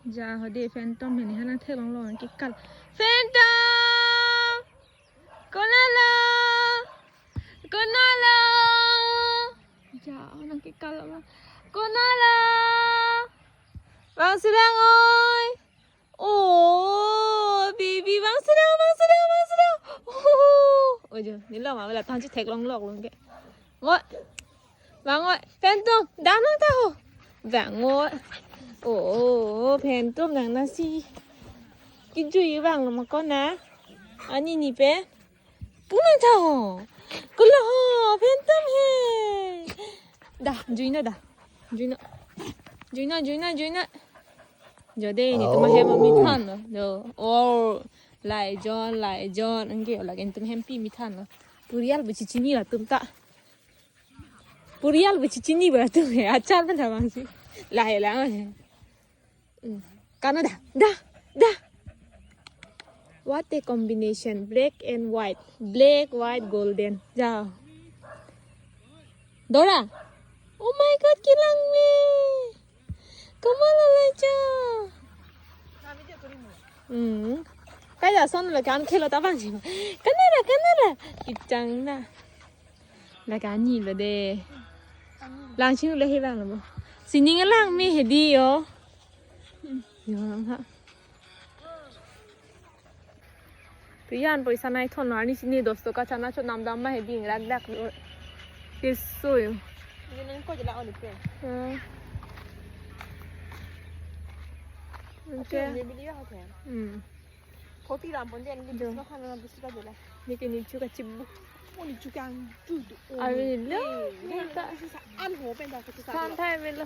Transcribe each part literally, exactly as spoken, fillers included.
Ja hode Phantom hini hala theklonglo, nangkekal. Phantom! Konatlo? Konatlo? Ja, nangkekal lo. Konatlo? Bang Sudang oi. Oh, baby, Bang Sudang, Bang Sudang, Bang Sudang. Oh, ojo, nilo ma bela tangji theklonglok longke. Ngo. Bang oi, Phantom, danang ta ho. Bang oi. Oh, Phantom nang nasi. Kijui bang lo ma kona. Ani ni pe. Punang ta ho. Kulo ho, Phantom he. Da, juina da. Juina. Juina, juina, juina. Jode, netum ahem amithan lo. Jo. Oh, lai jon, lai jon. Anke lake netum hempi mithan lo. Purial bu chechini latum ta. Purial bu chechini ba tu he, achar pen thabang si. Lahai lang he. Hmm. Kano da, da, da. What a combination, black and white, black, white, golden. Ja. Dora. Oh my God, kelang me. Kamal ala cha. Hmm. Kaja ason lo kan khelo ta bang si. Kanara, kanara. Ichang na. Lake ani lo de. Lang sing le he bang lo. Sining lang me hedi yo. Yo lang ha. Pian poisa nai thon ani sini dos toka chana chot namdam ma hedi rak dak lo. Keso yo. Ini nang ko jela on pe. Hmm. Oke. Oke, ini beli ya, oke. Hmm. Kopi ram pon den, Jo. Biscuit khan na biscuit jela. Neke nichu kachibu. Oh, nichu kang tu tu. Oh, Ave lo, eh, neta. Nang sa an ho pen da ko sa. San thai ave lo.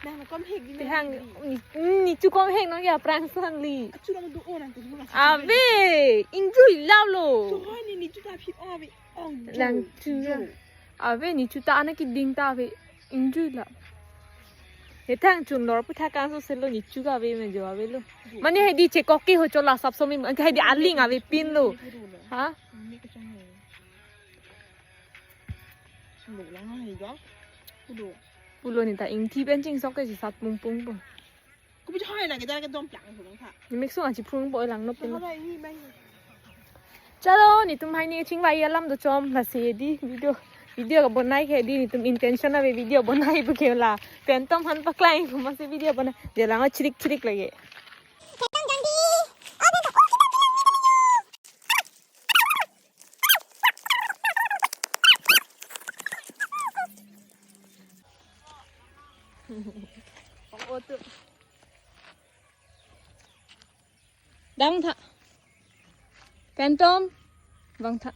Nang kom hek di. Te hang ni, nichu kom hek nang ya prang san li. Achu nang do o nang tu. Ave, ingjui lap lo. Tu ho ni nichu ta phi ave. Ong Lang Jo, chu Jo. Ave nichu ta ana keding ta ave ingjui lap. He thang chun lor pu tha kangso selo nichu ka ave me Jo ave lo. Mane hedi chekok ke ho chola sap somi, hedi aling ave pin lo. Ha? Pulo ni ta ingthi pen chingsok ke si sat pung pung pung. Kubi choi na ke dara ke dom plang thulong tha. Ni mik sung achi phung poi lang nop pin. Chalo, netum hai ni chingvai alam do chom lasi di video. Video kabonai ke di netum intention ave video bonai bu ke la. Phantom han paklang pu masi video bonai. Jelang chirik chirik lagi. Dang tha. Phantom. Bang tha.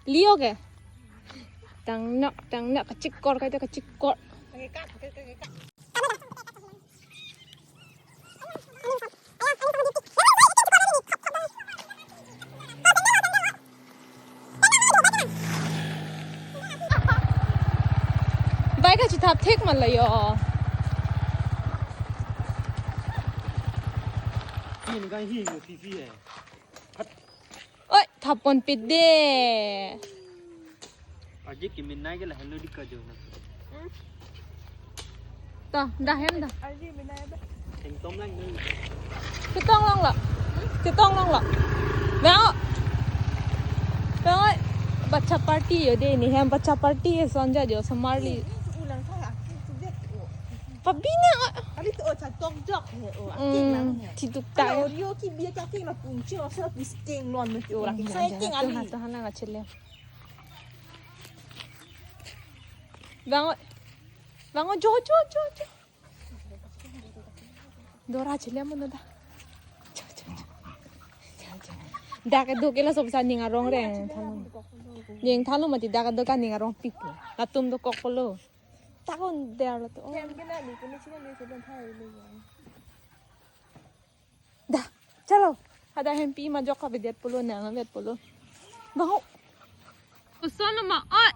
Leo ke. Tang nak, tang nak, kachikor, kaita kachikor. Bike kachithap thek man lo yo. Ini kan hi yo pipi eh. Oi, thap pon pit de. Aji kimin nai ke lahen lo di kajo na. Ta, dah hem dah. Aji minai ba. Phantom lang ni. Chetong longlo. Chetong longlo. Bang o. Bang o. Bacha party yo de ni hem bacha party e sonja jo samarli. Ulang sa aki tu det o. Pabina o. Ali to cha tok jok he o. Aki Hmm, lang he. Thituk ta. Alo rio ki bia ka ki la pungche o sa pis keng lon me o. Hmm, Aki sa ya, keng ya, ali. Tuhan, Tuhan lang achet le. Bang o. Bang o, jo, jo, jo, jo. Dora chile mo da. Jo, jo, jo. Jo, jo. Dak do ke laso sa ning arong reng thalo. Ning thalo mati dak do ka ning arong pik. Latum dokok lo. Takon der lo to. Kem ke na ni kuni chile ni chile thai lo. Da, chalo. Hada hempi majok ka bedet pulo na, nang bet pulo. Baho. Uson ma oi.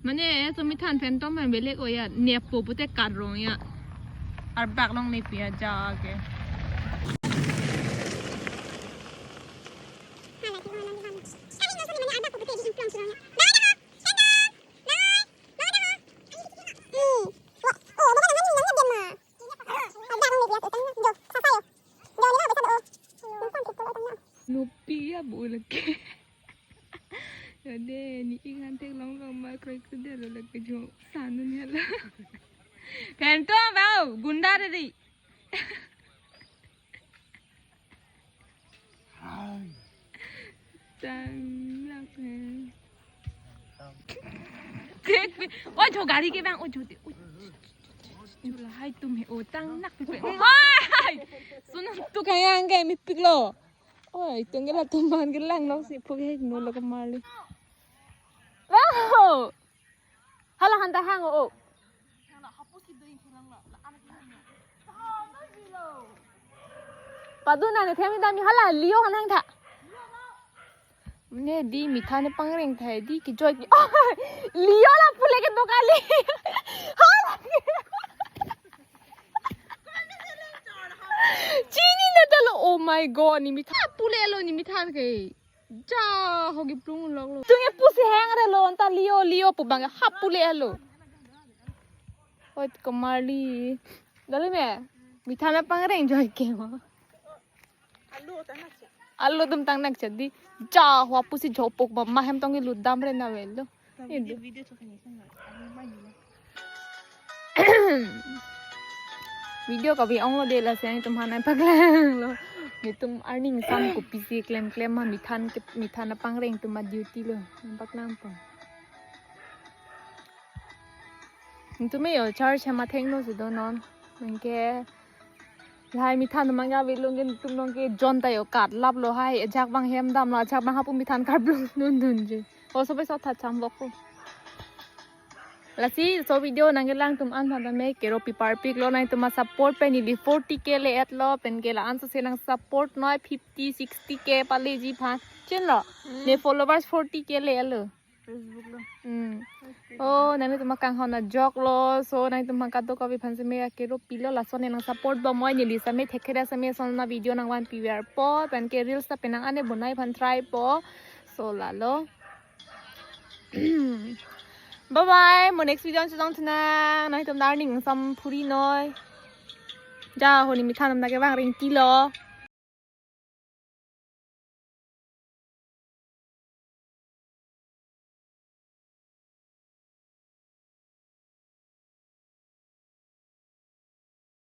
Mane, to mi than phantom man belek o ya, nepo pute karong ya. Arbak long nepi ya ja ke. Phantom bao, gunda re di. Tang lak hai. Thek pi, oi jo gari ke bang, oi jo de, oi. Chula hai tum he, o tang nak pi pe. Hai! Sun tu kaya ang ke mi pik lo. Oi, tung ke latum man ke lang lo si puk he no lo kemali. Wow! Hala hanta hang o. Padu na ne themi dami hala Leo han hang tha. Ne di mithan pangreng thai di kejoi ke. Oh, Leo la pule kedo kali. Hala. Chini na talo. Oh my God, ne mithan pule lo ne mithan ke. Ja, hogi plung lok lo. Tung e pusi hang re lo, anta Leo, Leo pu bang hap pule lo. Oi, kemali. Dali me, mithan pangreng joi ke mo. Alo tum tang nak jadi. Ja, hua pusi jopok ba, mahem tong ilu dam re na vel lo. Video, video to kani sang. Video kabi ong lo de la siang tum hanai paklang lo. Netum earning sam kopisi klem klem ma mithan ke mithan pangreng tum ma duty lo. Paklang po. Netum yo charge ma theng lo si do non. Mengke. Lahai mithan mang ya bilung ke netum nong ke jon ta yo kat lap lo hai ajak bang hem dam lo ajak bang hapu mithan kar blung nun dun je. Oso pe so tha cham bok ko. Lasi so video nang kelang tum an than me kero pi parpik lo nangtum ma support pen ili forty K le-et lo pen ke la-an so se nang support noi fifty sixty K pale ji phan. Chin lo. Ne followers forty K le-et lo. Facebook lo. Hmm. Oh, nangtum ma kanghon ajok lo. So nangtum ma kado kabi phan se me kero pi lo lason ne nang support bom moi neli same thekhere same son na video nang van pi ver po pen ke reels ta penang ane bonai phan try po. So lalo. Bye bye. Mo next video ang chutang thunang. Nangtum earning sam phuri noi. Ja honi mithan na ke bang ring ti lo.